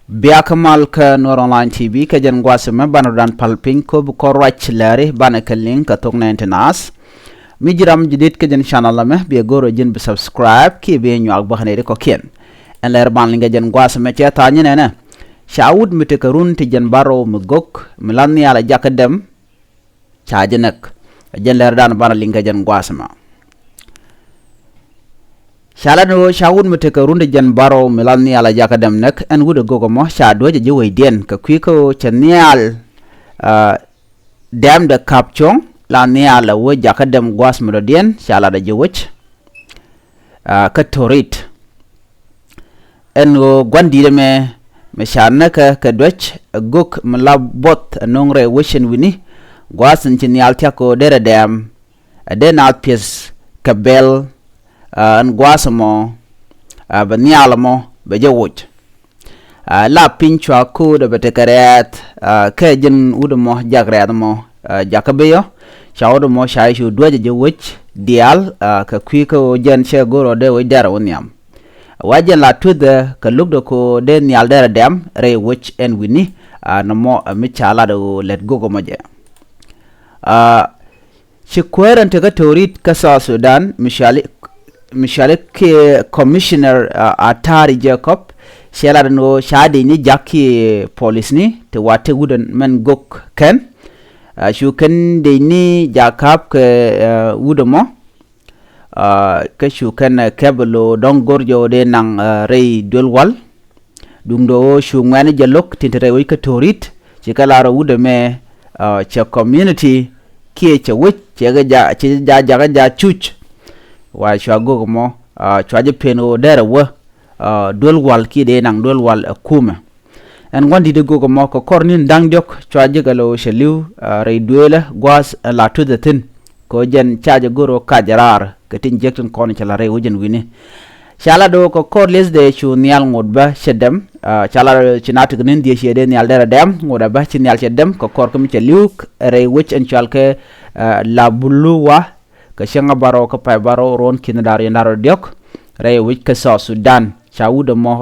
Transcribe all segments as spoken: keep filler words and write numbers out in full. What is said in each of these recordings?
Biakä mal kä Nuɛr Online T V kä jɛn gua̱a̱th ɛmɛ banɛ rɔ dan pal piny kop kɔ ruac lääri banɛ kɛ liŋ kɛ thok nɛn ti naath. Mi ji̱ ram jadid kä jɛn channel ɛmɛ biɛ go̱r ɔ ji̱n bi subscribe kiɛ biɛ nyuak bäkɛ nɛy ti kɔ̱kiɛn. Ɛn lɛr ban liŋ kɛ jɛn gua̱a̱th ɛmɛ cɛ tha̱a̱ny nɛnɛ. Ca wut mi tekɛ run ti jɛn bärɔw mi gök mi la nhial a jakä dɛm. Ca jɛ näk. Jɛn lɛr dan banɛ liŋ kɛ jɛn gua̱a̱th ɛmɛ. Ca lat ni ɣöö ca wut mi tekɛ run ti jɛn bärɔw mi la nhial a jakä dɛm näk ɛn wut ɛ gök ɛmɔ ca duäc ɛ ji̱ wecdiɛn kɛ kui̱ kä ɣöö cɛ nhial. Dɛm dɛ ka̱p cuɔ̱ŋ la nhial ɛ wee jakä dɛm gua̱a̱th mi dɔ̱diɛn ca lat ɛ ji̱ wec. Kä Torit ɛn ɣöö gua̱n di̱t ɛmɛ mi ca näkɛ kɛ duäc ɛ gök mi la buɔth ɛ no̱o̱ŋ rɛy wec ɛn wi̱ni gua̱a̱th in ci nhial thia̱k ɣöö derɛ dɛm. Ɛ dee naath piɛth kɛ bɛl ɛn gua̱a̱th ɛmɔ bɛ nhial ɛmɔ bɛ jɛ woc. La piny cua ko̱o̱t ɛ bɛ tekɛ rɛɛth kɛ jɛn wut ɛmɔ jak rɛɛth ɛmɔ jakä beyɔ. Ca wut ɛmɔ ca cu duäc ɛ jɛ wec diaal kɛ kui̱ kä ɣöö jɛn cɛ go̱r ɔ dee wec dɛrɛ wä nhiam. Wa jɛn la tuthɛ kɛ lo̱kdɛ ko̱o̱t dee nhial dɛrɛ dɛm rɛy wec ɛn wi̱ni. Nɔmɔ mi ca lat ɛ ɣöö lät gök ɛmɔ jɛ. Ci kuäär ɛn tekä Torit kä South Sudan mi cɔali kiɛ Commissioner Atari Jacob cɛ lat ɛn ɣöö ca dec ni jak kiɛ polisni ti wa tek wut ɛn mɛn gök kɛn. Cu kɛn dec ni jak ka̱p kɛ wut ɛmɔ. Kä cu kɛn kɛp ɛ lo̱o̱ dɔ̱ŋ go̱r jɔw dee naŋ rɛy duel wal. Duundɛ ɣöö cu ŋuɛ̈ni jɛ lo̱k tin te rɛy wec kä Torit ci kɛ lar ɛ wut ɛmɛ cɛ community kiɛ cɛ wec cɛ kɛ ja cɛ ja jakä ja cuc. Wa cua gök ɛmɔ cua jɛ pen ɣöö derɛ wä duel wal kiɛ dee naŋ duel wal ɛ kumɛ. Ɛn gua̱n di̱t ɛ gök ɛmɔ kɛ kɔr ni̱n da̱ŋ diɔ̱k cua jɛ kɛ lo̱ cɛ li̱w rɛy duelä gua̱a̱th ɛ la tuth ɛ thi̱n. Kɛ ɣöö jɛn ca jɛ go̱r ɣöö kac raar kɛ tin jiäk tin kɔn cɛ la rɛy wec ɛn wi̱ni. Ca la do̱o̱k kɛ kɔr li̱ethdɛ cu nhial ŋot bä cɛ dɛm. Ca la ci na tek ni̱n dhiec ciɛ dee nhial derɛ dɛm ŋot ɛ bä ci nhial cɛ dɛm kɛ kɔr kä mi cɛ li̱w rɛy wec ɛn cual kɛ la buluwa. Kɛ cäŋ a bärɔw kä pay bärɔw ruɔ̱n ki̱n da̱r yɛn da̱r rɔ diɔ̱k rɛy wec kä South Sudan ca wut ɛmɔ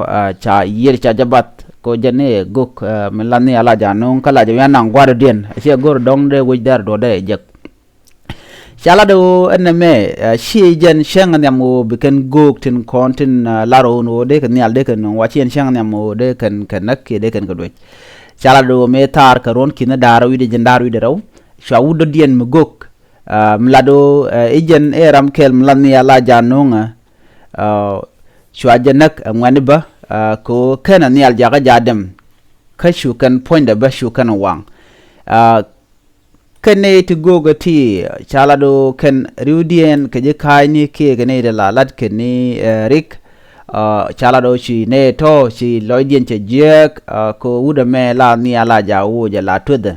ca yiëër ca jɛ bath kɛ ɣöö jɛn i̱ gök mi la nhial a ja̱ no̱o̱ŋ kä la jɛ wi̱i̱ anaŋ gua̱a̱r dɔ̱diɛn a ciɛ go̱r dɔ̱ŋ dee wec dɛr duɔ̱ɔ̱r dee jɛ jek. Ca lat ɣöö ɛn ɛmɛ ci jɛn cäŋ nhiam ɣöö bi kɛn göök tin kɔn tin lar ɣöö ni ɣöö dee kɛ nhial dee kɛ nöŋ wa ci jɛn cäŋ nhiam ɣöö dee kɛn kɛ näk kiɛ dee kɛn kɛ duec. Ca lat ɣöö mëë thaar kɛ ruɔ̱n ki̱n da̱a̱r wi̱cdɛ jiɛn da̱a̱r wi̱cdɛ rɛw cua wut dɔ̱diɛn mi göök. Mi lat ɣöö i̱ jɛn i̱ ram kɛl mi lat nhial la ja̱ no̱ŋä. Cua jɛ näk ɛ ŋuɛ̈ni bä kɛ ɣöö kɛn ɛ nhial jakä ja̱ dɛm. Kä cu kɛn puɔ̱nydɛ bä cu kɛn ɛ waŋ. Kɛn nɛy ti göökä ti ca lat ɣöö kɛn ri̱wdiɛn kɛ ji̱ ka̱a̱cni kiɛ kɛ nɛy ti la lat kɛn ni rik. Ca lat ɣöö ci nɛy tɔ̱ ci lɔcdiɛn cɛ jiääk kɛ wut ɛmɛ la nhial la ja̱ woc ɛ la tuethɛ.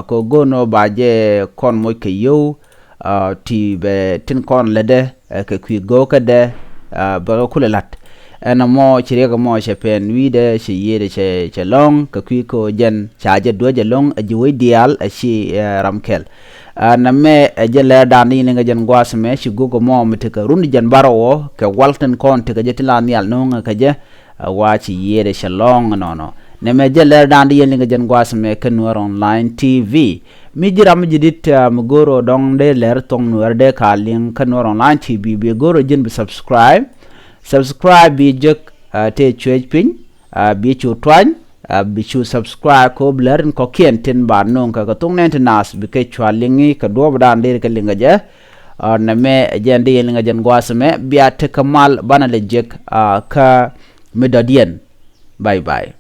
Kɛ go̱o̱n ɣöö ba jɛ kɔn moc kɛ yio̱w ti bɛ tin kɔn lätdɛ kɛ kui̱ go̱o̱kädɛ. Bɛ kɛ kulɛ la̱t ɛn ɛmɔ ci riɛk ɛmɔ cɛ pɛn wi̱i̱dɛ cɛ yiëëdɛ cɛ cɛ lɔ̱ŋ kɛ kui̱ kɛ ɣöö jɛn ca jɛ duäc ɛlɔ̱ŋ ɛ ji̱ wec diaal ɛ ci ram kɛl. Nɛmɛ ɛ jɛn lɛr da̱a̱n di liŋ ɛ jɛn gua̱a̱th ɛmɛ ci gök ɛmɔ mi tekɛ run di jɛn bärɔw ɔ kɛ wal tin kɔn tekɛ jɛ tin la nhial no̱o̱ŋɛ kɛ jɛ. Wa ci yiëëdɛ cɛ lɔ̱ŋ ɛnɔnɔ. Nɛmɛ jɛn lɛr da̱a̱n di yɛn liŋ ɛ jɛn gua̱a̱th ɛmɛ kä Nuɛr Online T V. Mi ji̱ ram mi ji̱ di̱t mi go̱o̱r ɣöö dɔ̱ŋ dee lɛr thok Nuɛr dee ka liŋ kä Nuɛr Online T V bi go̱o̱r ɣöö ji̱n bi subscribe. Subscribe bi jek tëë cuec piny. Bi cu tuany bi cu subscribe kɛ ɣöö bi lɛr in kɔ̱kiɛn tin ba no̱o̱ŋ kɛ kɛ thok nɛn ti naath bi kɛ cua liŋi kɛ duɔ̱ɔ̱p da̱a̱n dee kɛ liŋ kɛ jɛ. Nɛmɛ ɛ jɛn dee yɛn liŋ ɛ jɛn gua̱a̱th ɛmɛ bia tekɛ mal banɛ lɛ jek kä mi dɔ̱diɛn. Bye bye.